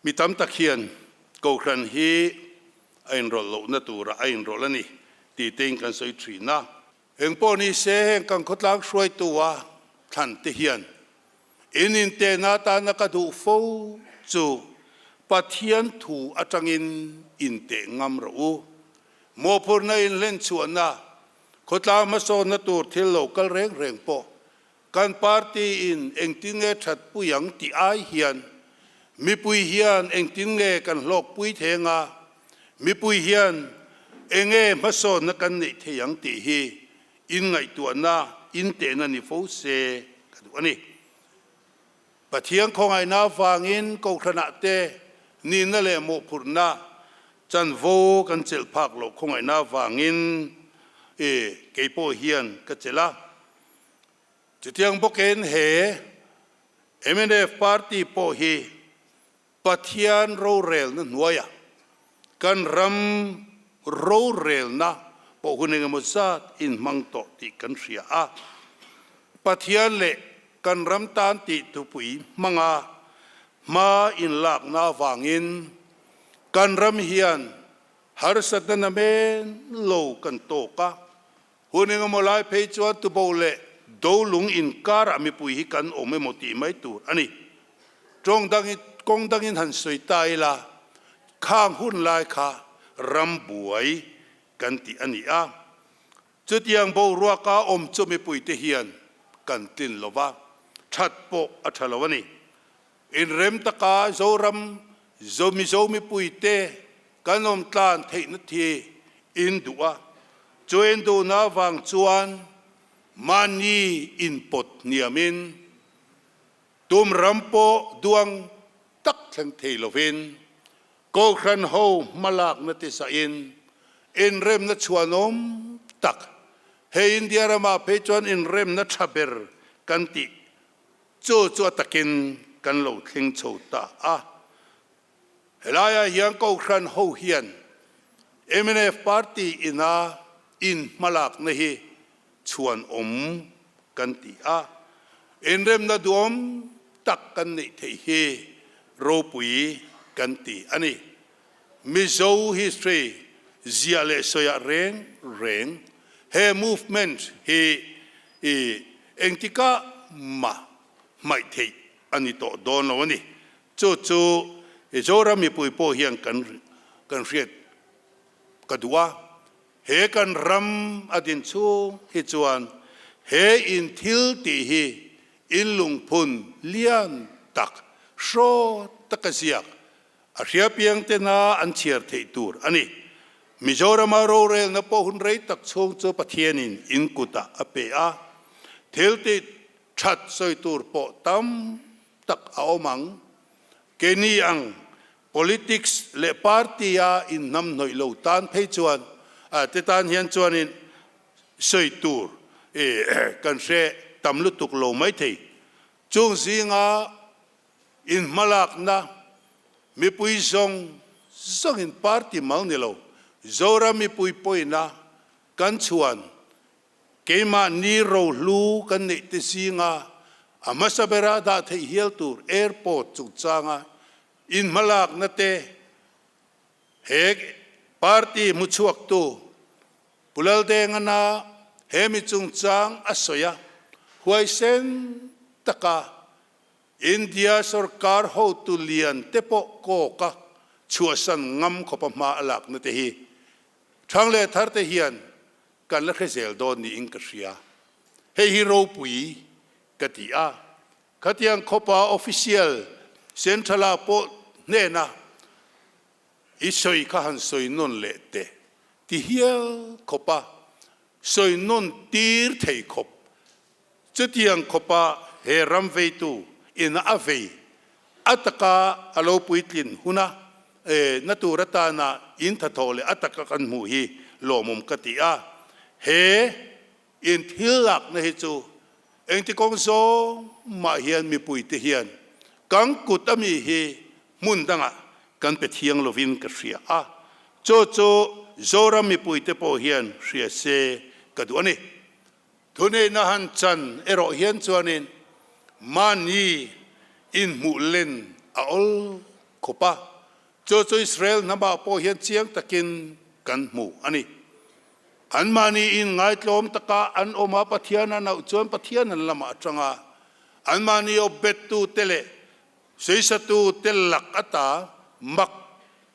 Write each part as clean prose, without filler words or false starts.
Mi tam tak hian Kohhran hi a inrawlh lohna turah a inrawlh a ni tih tein kan sawi thin a. Engpawh ni se heng kan khawtlang hruaitu-a thlan te hian in intehna atana ka duh fo chu Pathian thu atangin inteh ngam rawh u. Mawhphurhna inhlenchhuahna, khawtlang hmasawnna tur thil lo kal reng reng pawh Kan party in engtin nge that pui ang tih ai hian mipui hian engtin nge kan hlawk pui thei anga, mipui hian enge hmasawnna kan neih thei ang tih hi in ngaihtuahna, in tehna ni fo se ka duh a ni. Pathian khawngaihna avangin Kohhranah te nihna leh mawhphurhna chanvo kan chelh phak loh khawngaihna avangin i keipawh hian ka chelh a. Chutiang bawkin he mnf party pawh hi Pathian rorelna hnuaiah kan ram rorelna pawh hun engemaw zat inhmang tawh tih kan hria a. Pathian leh kan ram tan tih thupui hmanga hma inlakna avangin kan ram hian harsatna namen lo kan tawk a. Hun engemaw lai phei chuan tubo leh dolung inkarah mipui hi kan awm emaw tih mai tur a ni. Tawng dangin, kawng dangin han sawi ta ila, khang hun lai kha ram buai kan tih a ni a. Chutiang boruaka awm chu mipuite hian kan tlin lo va, that pawh a tha lo a ni. Inrem taka Zoram Mizo mipuite kan awm tlan theihna thi in duh a, chu in duhna avang chuan mahni inpawt hniamin tum ram pawh duang tak thleng thei lovin Kohhran ho hmalakna ti sahin inremna chhuanawm tak, hei India ramah phei chuan inremna tha ber kan tih Chu chu a takin kan lo thleng chho ta a. Helaiah hian Kohhran ho hian mnf party ina in hmalakna hi chhuan awm kan ti a. Inremna duhawm tak kan neih theih hi ropui kan ti a ni. Mizo history ziah leh sawiah reng reng he movement hi i engtikah mah hmaih theih a ni tawh dawn lo a ni. Chu chu Zoram mipui pawh hian kan kan hriat ka duh a, he kan ram a din chhung hi chuan he in thil tih hi in lungphun lian tak hraw taka ziak A hria piang tena an chhiar theih tur a ni. Mizorama rorelna pawh hun rei tak chhung chu Pathianin in kutah a pe a, thil tih that sawi tur pawh tam tak a awm ang. Keini ang politics leh party-a inhnamhnawih lo tan phei chuan te tan hian chuanin sawi tur kan hre tam lutuk lo maithei. Chung zinga In hmalakna mipui zawng zawngin party mal ni lo, Zoram mipui pawina kan chhuan keimahni rohlu kan neih te zinga a hmasa bera dah theih hial tur airport chungchanga in hmalakna te he party hmuchhuaktu Pu Laldengana he mi chungchang a sawi a, huaisen taka India sorkar hotu lian te pawh kawk a chhuahsan ngam khawpa hma a lakna te hi Thang leh Thar te hian kan la hre zel dawn niin ka hria. Hei hi ropui ka ti a, khatiang khawpa official central-ah pawh hnena i sawi kha han sawi nawn leh teh ti hial khawpa sawi nawn tir thei khawp Chutiang khawpa he ram veitu ina a vei a taka a lo puitlin huna na tur atana in thatho leh a taka kan hmuh hi lawmawm ka ti a. He in thil lakna hi chu engti kawng zawng mah hian mipuite hian kan kut ami hi hmun dangah kan pe thiang lovin ka hria a. Chu chu Zoram mipuite pawh hian hria se ka duh a ni. Thuneihna han chan erawh hian chuanin mahni inhmuh len a awl khawp a, chu chu Israel hnamah pawh hian chiang takin kan hmu a ni. Anmahni in ngaitlawm taka an awm a, Pathian an auh chuan Pathian an lamah a tang a, anmahni awp bettute leh sawisatute lak ata mak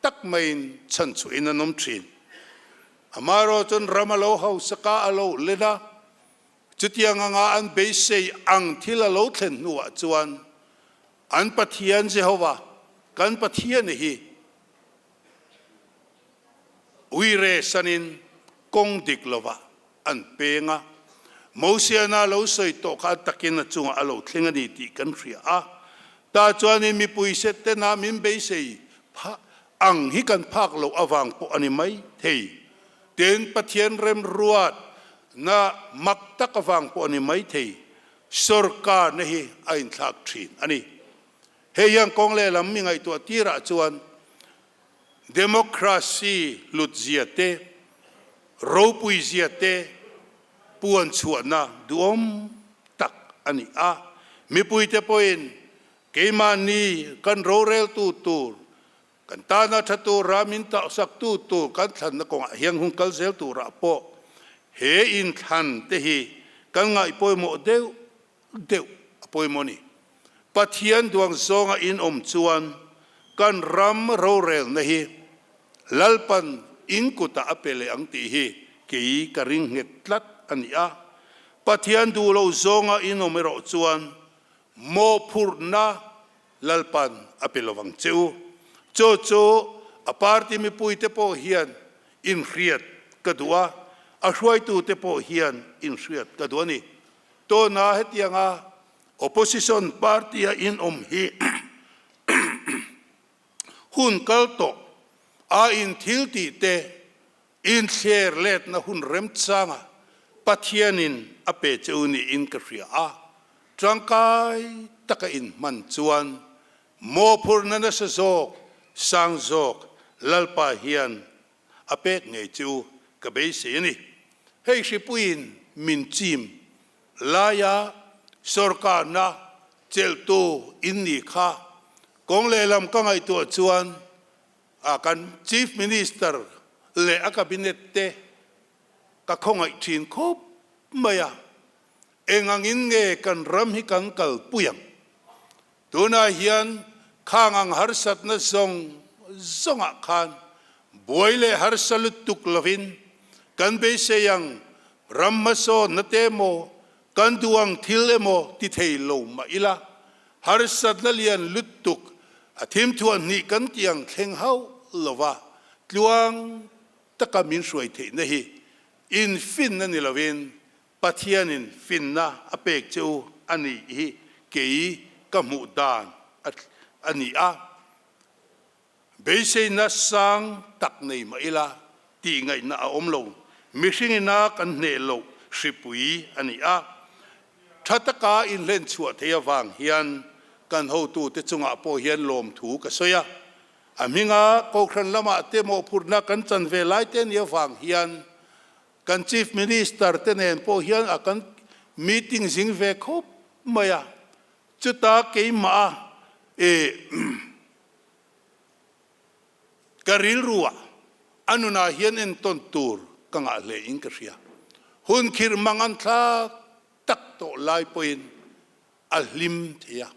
tak maiin chhanchhuahin an awm thin. Amaherawh chuan ram a lo hausak a, a lo len a, chutiang anga an beisei ang thil a lo thlen hnuah chuan an Pathian Jehova, kan Pathian hi, Uire sanin kawng dik lovah an peng a, Mosiana lo sawi tawh kha a takin a chungah a lo thleng a ni tih kan hria a. Tah chuanin mipui set tena min beisei phah ang hi kan phak loh avang pawh a ni mai thei. Tin, Pathian remruat na mak tak avang pawh a ni mai thei. Sawrkarna hi a inthlak thin a ni. Hei hian kawng lehlam mi ngaihtuah tirah chuan Democracy hlut zia te, ropui zia te puan chhuahna duhawm tak a ni a. Mipuite pawhin keimahni kan roreltu tur, kan tana tha tura min tahsaktu tur kan thlanna kawngah hian hun kal zel turah pawh he inthlan te hi kan ngaihpawimawh deuh deuh a pawimawh a ni. Pathian duang zawnga in awm chuan kan ram rorelna hi Lalpan in kutah a pe leh ang tih hi kei ka ring nghet tlat a ni a. Pathian duh lo zawnga in awm erawh chuan mawhphurhna Lalpan a pe lovang che u. Chu chu a party mipuite pawh hian inhriat ka duh a, a hruaitute pawh hian inhriat ka duh a ni. Tuna hetianga opposition party a in awm hi hun kal tawh a in thil tih te in thler letna hun remchanga Pathianin a pe che u niin ka hria a, tangkai taka in hman chuan mawhphurhna nasa zawk, sang zawk Lalpa hian a pek ngei chu ka beisei a ni. Hei hripuiin min chim laia sawrkarna chelhtu in ni kha kawng lehlam ka ngaihtuah chuan a kan Chief Minister leh a Cabinet te ka khawngaih thin khawp mai a, eng angin nge kan ram hi kan kalpui ang? Tunah hian khang ang harsatna zawng zawngah khan buai leh harsa lutuk lovin kan beisei ang ram hmasawnna te emaw, kan duh ang thil emaw ti thei lo mah ila, harsatna lian lutuk a thimthuah hnih kan tih ang thleng hauh lova tluang taka min hruai theihna hi infinna ni lovin Pathianin finna a pek che u a nih hi kei ka hmuh dan a ni a, beiseina sang tak nei mah ila tih ngaihna a awm lo. Mihringina kan hneh loh hripui a ni a, tha taka inhlen chhuah thei avang hian kan hotute chungah pawh hian lawmthu ka sawi a. A hminga Kohhran lamah te mawhphurhna kan chan ve lai te nih avang hian Kan Chief Minister te nen pawh hian a kan meeting zing ve khawp mai a, chuta keimah a eh ka rilru ah a nunah hian entawn tur ka ngah hle in ka hria. Hun khirh mang an thlak tak tawh lai pawhin a hlim thei a,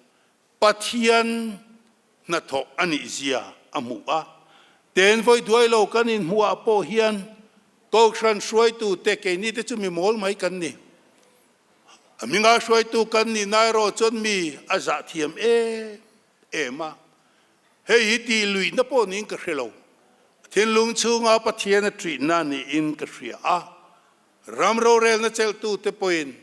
Pathian hnathawh a nih zia a hmuh a, ten vawi duai lo kan inhmuh ah pawh hian Kohhran hruaitu te keini te chu mi mawl mai kan ni. A hminga hruaitu kan nih na erawh chuan mi a zah thiam em em a, hei hi tih luihna pawh niin ka hre lo. Thinlung chhunga Pathian a ṭihna niin ka hria a, ram rorelna chelhtu te pawhin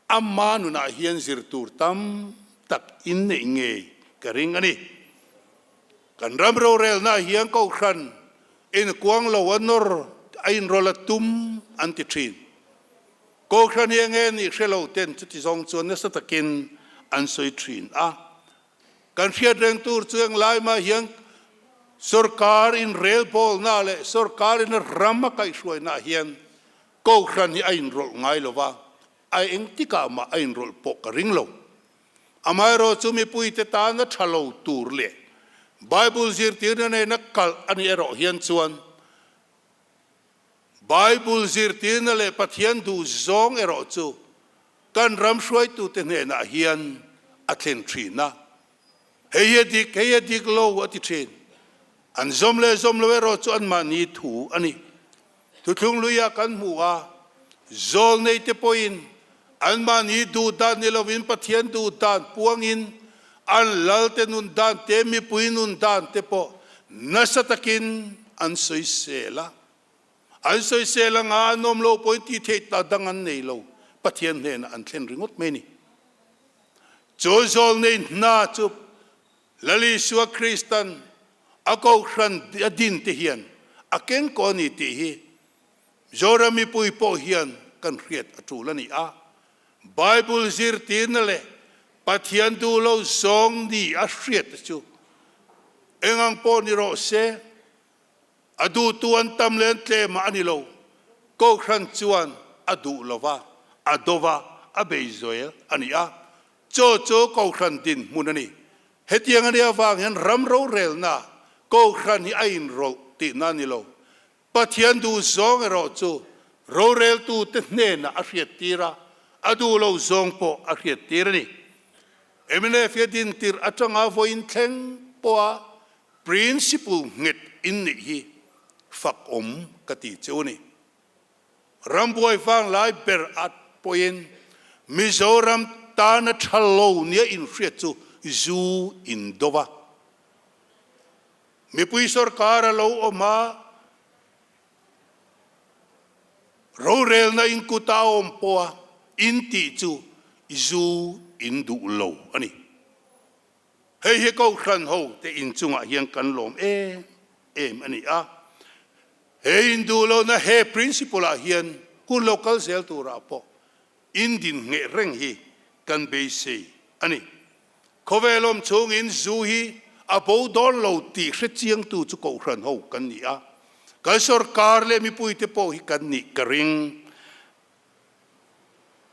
Ama nunah hian zir tur tam tak in neih ngei ka ring a ni. Kan ram rorelnaah hian Kohhran inkuang lo a nawr a inrawlh a tum an ti thin. Kohhran hi enge nih hre lo ten chuti zawng chuan nasa takin an sawi thin a. Kan hriat reng tur chu englai mah hian sorkar inrelbawlna leh sorkar in ram a kaihhruainaah hian Kohhran hi a inrawlh ngai lo va, a engtikah mah a inrawlh pawh ka ring lo. Amaherawhchu mipuite tana tha lo tur leh Bible zirtirna nena kalh a nih erawh hian chuan Bible zirtirna leh Pathian duh zawng erawh chu kan ram hruaitute hnenah hian a thlen thin a. Hei hi a dik, hei hi a dik lo a ti thin. An zawm leh zawm lo erawh chu anmahni thu a ni. Thuthlung luiah kan hmu a, zawlneite pawhin anmahni duh dan ni lovin Pathian duh dan puangin an lalte nun dan te, mipui nun dan te pawh nasa takin an sawisel a. An sawisel anga an awm lo pawhin tih theih ta dang an nei lo, Pathian hnenah an thlen ringawt mai a ni. Chu zawlnei hna chu Lal Isua Kristan a kohhran a din te hian a keng kaw a ni tih hi Zoram mipui pawh hian kan hriat a tul a ni a. Bible zirtirna leh Pathian duh lo zawng ni a hriat te chu engang pawh ni rawh se, A duhtu an tam leh an tlem a ni lo. Kohhran chuan a duh lo va, a do va, a bei zual a ni a. Chaw chu Kohhran dinhmun a ni. Hetiang a nih avang hian ram rorelna Kohhran hi a inrawlh tihna a ni lo. Pathian duh zawng erawh chu roreltute hnenah a hriattir a, a duh lo zawng pawh a hriattir a ni. Mnf hi a dintir atanga vawiin thleng pawha Principle nghet in nih hi fak awm ka ti cheu a ni. Rambuai vang lai ber at pawhin Mizoram tana tha lo nia inhriat chu zu in do va. Mipui sorkar a lo awm a, rorelna in kuta a awm pawha in tih chu zu in duh lo a ni. Hei hi Kohhran ho te inchungah hian kan lawm em em a ni a. He induhlohna he principle ah hian hun lo kal zel turah pawh indin ngheh reng hi kan beisei a ni. Khawvel awm chhungin zu hi a bo dawn lo tih hre chiangtu chu Kohhran ho kan ni a. Kan sorkar leh mipuite pawh hi kan nih ka ring.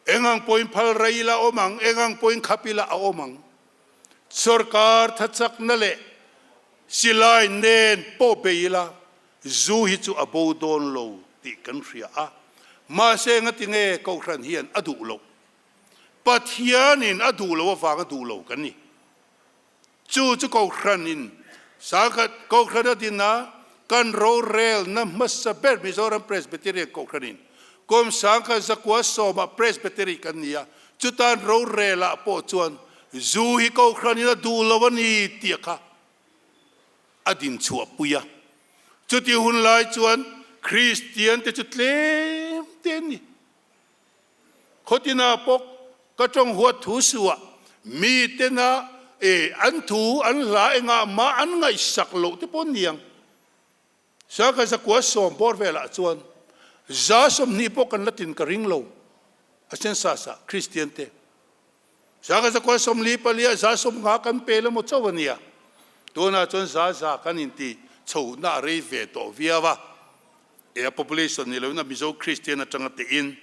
Engang pawhin phal rei ila awm ang, engang pawhin khap ila a awm ang. Sorkar thachakna leh silai nen pawh bei ila zu hi chu a bo dawn lo tih kan hria a. Mahse engatinge Kohhran hian a duh loh? Pathianin a duh loh avanga duh lo kan ni. Chu chu Kohhranin Sangkhat Kohhran a din a, kan rorelna hmasa ber Mizoram Presbyterian Kohhranin kum sangkhat zakua sawmah Presbytery kan ni a, chutan rorelah pawh chuan zu hi Kohhranin a duh lo a ni tih kha a din chhuahpui a. Chuti hun lai chuan Kristian te chu tlem te an ni. Khawtina pawh ka tawng huat thu suah mi tena e an thu an hla engah mah an ngaihsak loh te pawh niang. Sangkhat zakua sawm bawr velah chuan za 20 pawh kan la tin ka ring lo a census ah Kristian te. Sangkhat zakua 44 ah za 50 kan pe la maw chauh a nia. Tunah chuan za za kan inti chhohna a rei ve tawh viau a. E a population ni loin a Mizo Kristian atanga tein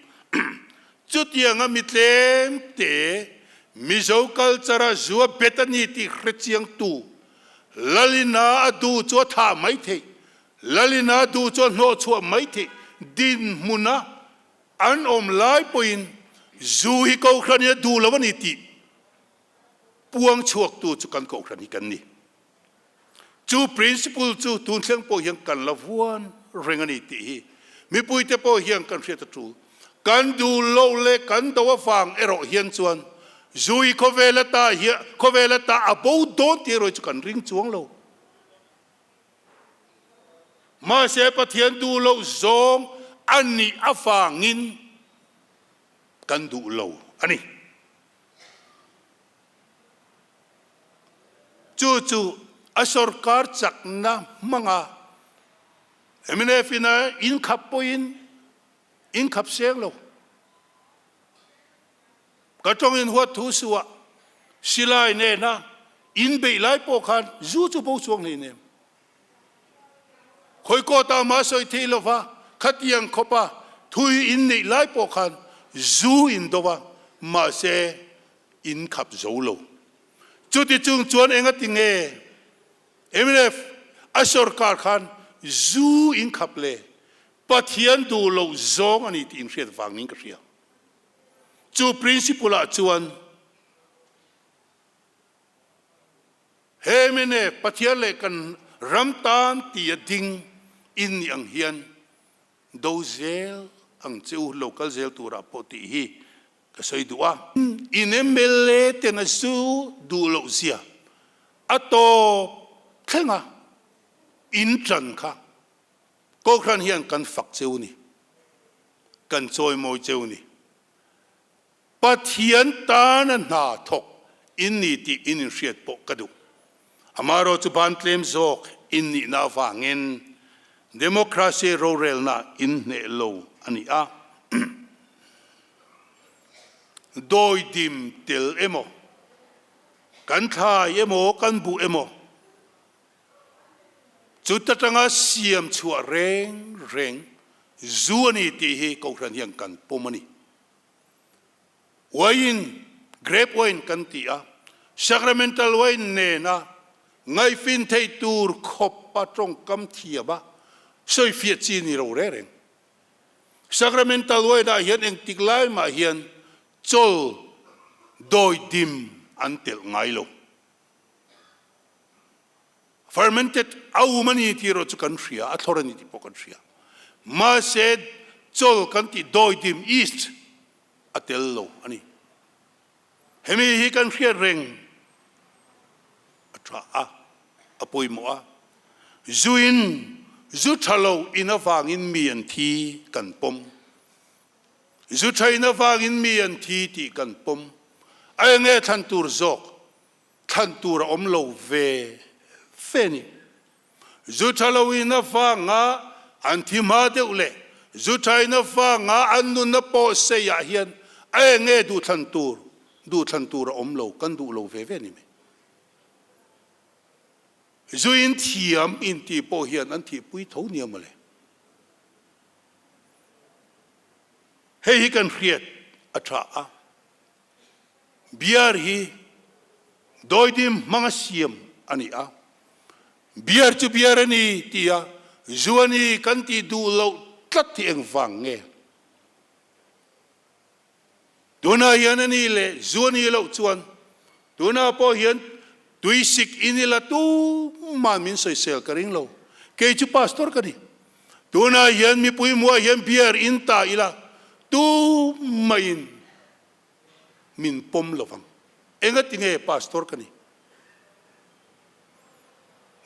chutianga mi tlem te Mizo culture a zu a bet a ni tih hre chiang tu Lalina a duh chu a thah mai theih, Lalina a duh chu a hnawh chhuah mai theih dinhmuna an awm lai pawhin zu hi Kohhran in a duh lo a ni tih puang chhuaktu chu kan Kohhran hi kan ni. Chu principle chu tun thleng pawh hian kan la vuan reng a ni tih hi mipuite pawh hian kan hriat a tul. Kan duh loh leh kan do avang erawh hian chuan zui khawvel ata hian khawvel ata a bo dawn tih erawh hi chu kan ring chuang lo. Mahse Pathian duh loh zawng a nih avangin kan duh lo a ni. Chu chu a sorkar chakna hmanga mnf in a inkhap pawhin inkhap seng lo. Ka tawng in huat thu suah silai nena inbeih lai pawh khan zu chu bo chuang hlei nem. Khawi kawtah mah sawi thei lova khatiang khawpa thui inneih lai pawh khan zu in do a, mahse in khap zo lo. Chuti chung chuan enga ti nge? Mnf a sorkar khan zu in khap le Pathian duh loh zawng a ni tih inhriat vangin ka hria. Chu principle ah chuan he mnf Pathian leh kan ram tan tia ding in nih ang hian do zel ang che u, lo kal zel turah pawh tih hi ka sawi duh a. In mla ten a zu duh loh zia a tawp thleng a, in tan kha Kohhran hian kan fak cheu ni, kan chawimawi cheu ni. Pathian tana hna thawk in ni tih in inhriat pawh ka duh. Amaherawh chu ban tlem zawk in nihna avangin democracy rorelna in hneh lo a ni a. Dawidim tel emaw, kan thlai emaw, kan buh emaw, Chuta tanga siam chhuah reng reng zu a ni tih hi Kohhran hian kan pawm a ni. Wine, grape wine kan ti a, sacramental wine nena ngaihfin thei tur khawpa tawngkam thiam a sawifiah chi ni lo reng reng. Sacramental wine ah hian engtik lai mah hian chawl dawidim an telh ngai lo. Fermented a um a ni tih erawh chu kan hria, a thlawr a ni tih pawh kan hria. Mahse, chawl kan tih dawidim, yeast, a tel lo a ni. Hemi hi kan hriat reng a tha a, a pawimawh a. Zuin zu tha lo in avangin mi an thi kan pawm. Zu tha in avangin mi an thi tih kan pawm. A enge thlan tur zawk? Thlan tur a awm lo ve ve ni. Zu tha lo in avanga an thi hma deuh leh zu tha in avanga an nunna pawh sei ah hian a enge duh thlan tur, duh thlan tur a awm lo, kan duh lo ve ve ni mai. Zu in thiam inti pawh hian an thihpui tho nia mawle. Hei hi kan hriat a tha a. Beer hi dawidim hmanga siam a ni a, beer chu beer a ni tia zu a ni kan tih duh loh tlat hi engvang nge? Tunah hian a ni leh zu a nih loh chuan tunah pawh hian tuisik in ila tuman min sawisel ka ring lo. Kei chu pastor ka ni. Tunah hian mipui hmuah hian beer in ta ila tumah in min pawm lo vang. Engati nge pastor ka ni?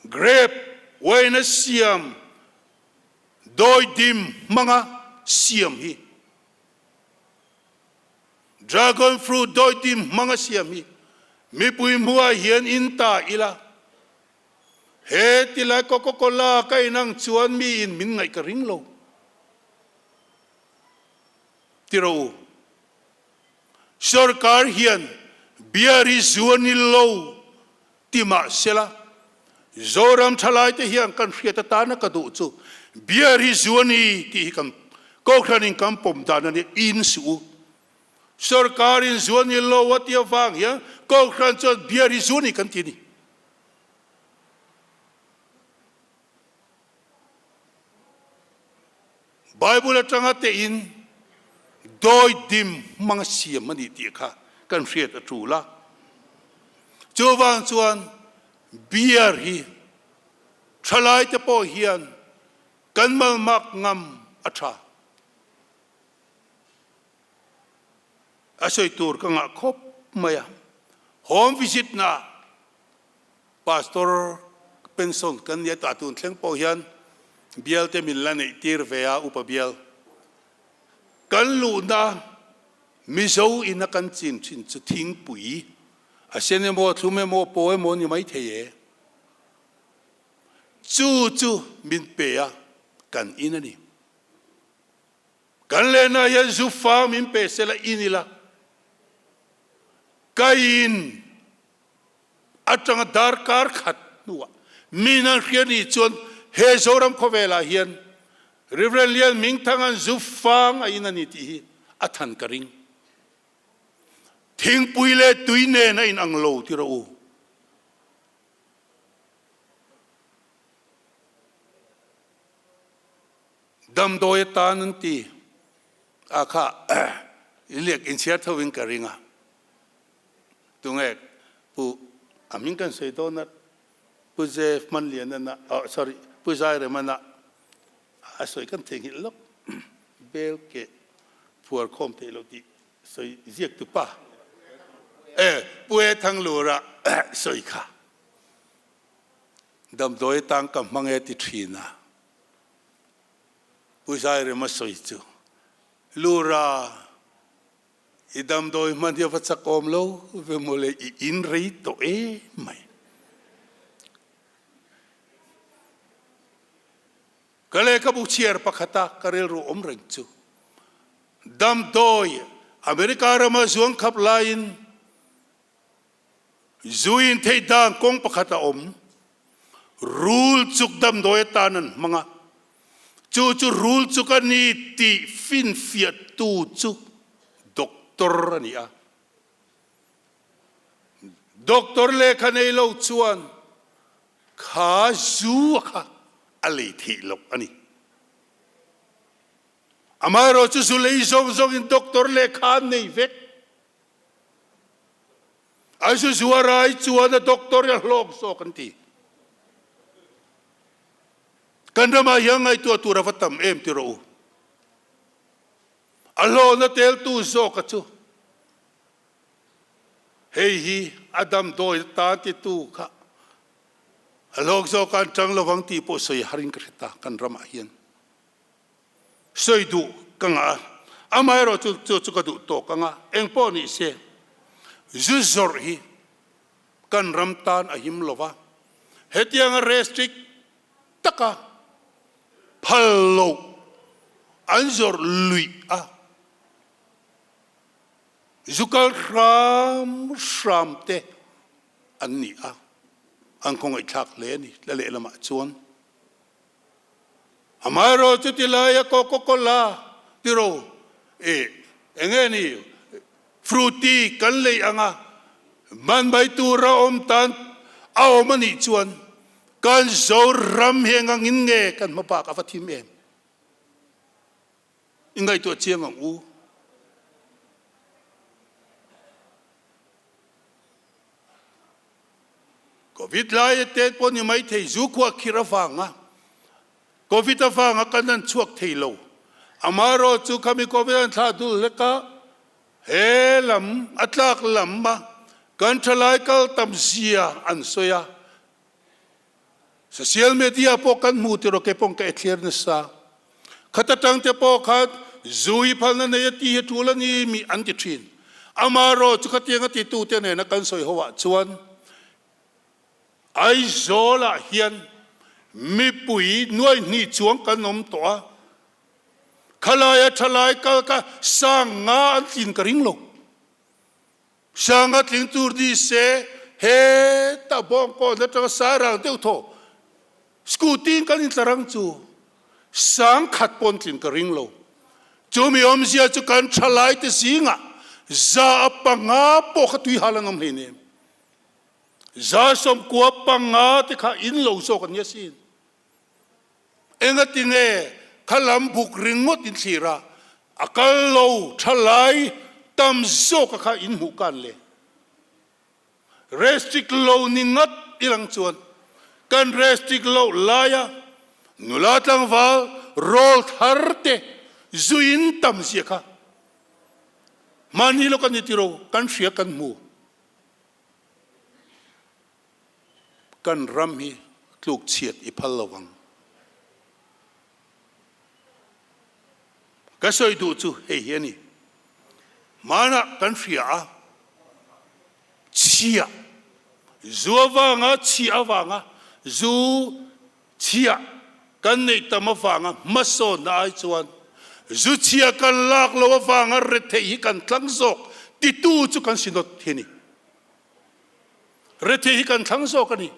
Grape wine a siam dawidim hmanga siam hi, dragon fruit dawidim hmanga siam hi mipui hmuah hian in ta ila, he tilai Coca-Cola ka inang chuan miin min ngaih ka ring lo. Ti rawh u. Sorkar hian beer hi zu a ni lo ti mah sela, Zoram thalaite hian kan hriat atana ka duh chu beer hi zu a ni tih hi kan Kohhranin kan pawm dan a ni, in suh u. Sorkarin zu a ni lo a ti avang hian Kohhran chuan beer hi zu a ni kan ti a ni. Bible atanga tein dawidim hmang siam a ni tih kha kan hriat a tul a. Chuvang chuan beer hi thalaite pawh hian kan malmak ngam a tha. A sawi tur ka ngah khawp mai a. Home visit na Pastor pension kan nia tah tun thleng pawh hian bial te min la neih tir ve a upa bial kan luhna Mizo in a kan chin thin chu thingpui a sen emaw a thlum emaw a paw emaw ni mai thei e chu chu min pe a kan in a ni. Kan lehna hian zu fang min pe sela in ila ka in Atanga darkar khat hnuah mi nan hria nih chuan he Zoram khawvelah hian Rev. Lian Mingthanga'n zu fang a in a ni tih hi a than ka ring. Thingpui leh tui nen a inang lo ti rawh u. Damdawi atan an ti a kha i lek inchhiar tho in ka ring a. Tunge Pu a hming kan sawi dawn a Pu Jeff Manlianana oh sorry Pu Zairemana a sawi kan theihnghilh lawk bel keh phuar khawm theih loh tih sawi ziak tu pa e Pu E Thanglura sawi kha damdawi atang ka hmang e ti thin a Pu Zairema sawi chu Lura I damdawi hman hi a va chakawm lo ve mawle i in rei tawh em mai. Ka lehkhabu chhiar pakhata ka rilru awm reng chu damdawi America rama zuang khap laiin Zu in theih dan kawng pakhat a awm. Rul chuk damdawi atan an hmang a, chu chu rul chuk a ni tih finfiahtu chu doctor a ni a. Doctor lehkha nei lo chuan kha zu a kha a lei theih loh a ni. Amaherawhchu zu lei zawng zawngin doctor lehkha an nei vek. A zu zuar ai chuan a doctor hi a hlawk zawk an ti. Kan ramah hian ngaihtuah tur a va tam em ti rawh u. A hlawhna teltu zawka chu hei hi a damdawi tan titu kha a hlawk zawk a an tang lovang tih pawh sawi harin ka hre ta kan ramah hian. Sawi duh ka ngah a, amaherawh chu chu chu ka duh tawk ang a, eng pawh ni se, zu zawrh hi kan ram tan a him lo va, hetianga restrict taka phal loh an zawrh luih a, zu kal hram hram te an ni a, an khawngaihthlak hle a ni, la lehlamah chuan. Amaherawh chu ti laia Coca-Cola tiro eh enge ni Fruity kan lei anga man mai tura awm tan a awm a nih chuan kan Zoram hi eng angin nge kan hmabak a va thim em? I ngaihtuah chiang ang u. Covid laia te pawh ni mai thei, zu khua khir avanga Covid avanga kan an chhuak thei lo. Amaherawh chu khami Covid an thlah dul hlek a, he lam a tlak lam a kan thalai kal tam zia an sawi a. Social media pawh kan hmu tiraw kei pawh ka e thlir nasa. Khat atang te pawh khan zu hi phalna nei a ti hi tul a ni mi an ti thin. Amaherawh chu khatiang a titute nena kan sawi ho ah chuan Aizawl ah hian mipui nuai hnih chuang kan awm tawh a, khalaia thalai kal kha sang nga an tlin ka ring lo. Sanga tling tur ni se hetah bawngkawn atanga sairang deuh thaw scooty in kan intlar ang chu sang khat pawn tlin ka ring lo. Chumi awmzia chu kan thalai te zingah za a panga pawh kha tui hal an awm hleinem. Za 90 panga te kha in lo zawk an ni asin. Engati nge kha lam buk ringawt in thlir a, a kal lo thalai tam zawk a kha in hmuh kan le? Restrict lo ni ngat i lang chuan kan restrict loh laia nula tlangval rawl thar te zuin tam zia kha mahni lawk a ni tiro kan hria kan hmu. Kan ram hi tluk chhiat i phal lo ang. Ka sawi duh chu hei hi a ni. Hmanah kan hria a, chhia, zu avanga chhia avanga zu chhia kan neih tam avanga hmasawnna ai chuan zu chhia kan lak lo avanga retheih hi kan tlang zawk titu chu kan synod hi a ni. Rethei hi kan thlang zawk a ni.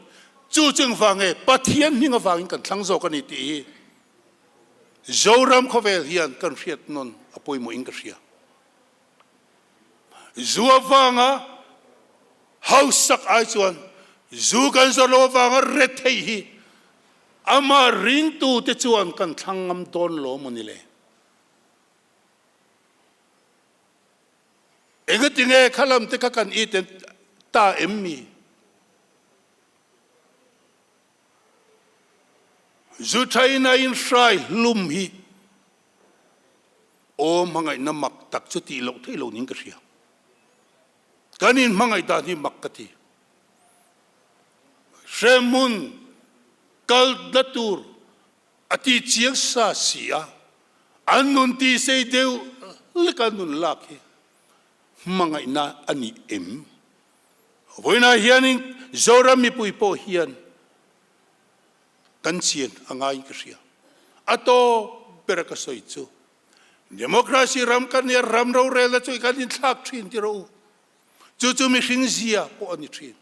Chu chu engvang nge? Pathian hming avangin kan thlang zawk a ni tih hi Zoram khawvel hian kan hriat nawn a pawimawhin ka hria. Zu avanga hausak ai chuan zu kan zawrh loh avanga rethei hi. Amah ringtute chuan kan thlang ngam dawn lo maw ni le? Engatinge kha lam te kha kan it ta em mi? Zu thain a inhrai hlum hi aw hmangaihna mak tak chu tih loh theih lo niin ka hria. Kan inhmangaih dan hi mak ka ti. Hremhmun kalna tur a ti chiang sa si a, an nun ti sei deuh leka nun lak hi hmangaihna a ni em? Vawiinah hianin Zoram mipui pawh hian kan chian a ngaiin ka hria. A tawp bera ka sawi chu Democracy ram kan nia, ram rorelna chu kan inthlak thin ti rawh u. Chu chu mihring zia pawh a ni thin.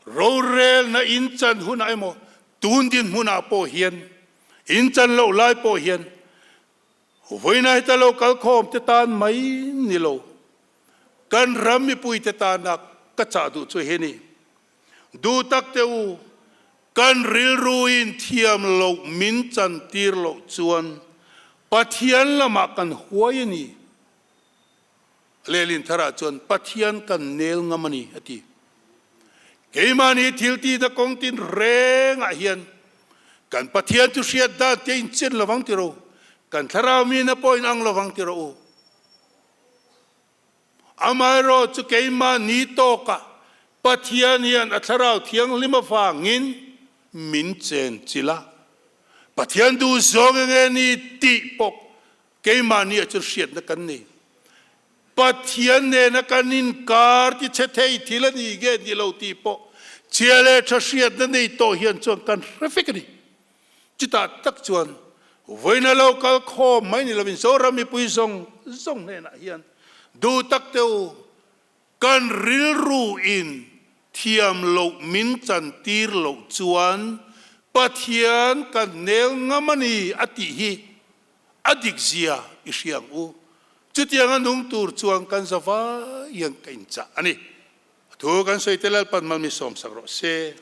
Rorelna inchan hunah emaw tun dinhmunah pawh hian inchan loh lai pawh hian vawiinah heta lo kalkhawm te tan mai ni lo, kan ram mipuite tana ka chah duh chu hi ni. Duh tak teh u, kan rilruin thiam loh min chantir loh chuan Pathian lamah kan huai a ni. Lehlin tharah chuan Pathian kan nel ngam a ni, a ti. Keimahni thil tihna kawng tin rengah hian kan Pathian chu hriat dan te inchen lovang ti rawh u, kan thlarau mina pawh inang lovang ti rawh u. Amaherawh chu keimahni tawkah Pathian hian a Thlarau Thianghlim avangin min chen chilh a. Pathian duh zawng enge ni tih pawh keimahni ah chuan hriatna kan nei. Pathian nena kan inkar ti chhe thei thil a ni nge ni lo tih pawh chhia leh tha hriatna nei tawh hian chuan kan hre vek a ni. Chutah tak chuan vawiina lo kal khawm mai ni lovin Zoram mipui zawng zawng hnenah hian duh tak te u, kan rilru in thiam loh min chan tir loh chuan Pathian kan nel ngam a ni a tih hi a dik zia i hria ang u. Chutiang a nung tur chuan kan za vaiin ka inchah a ni. A thu kan sawi te Lalpan malmi sawmsak rawh se.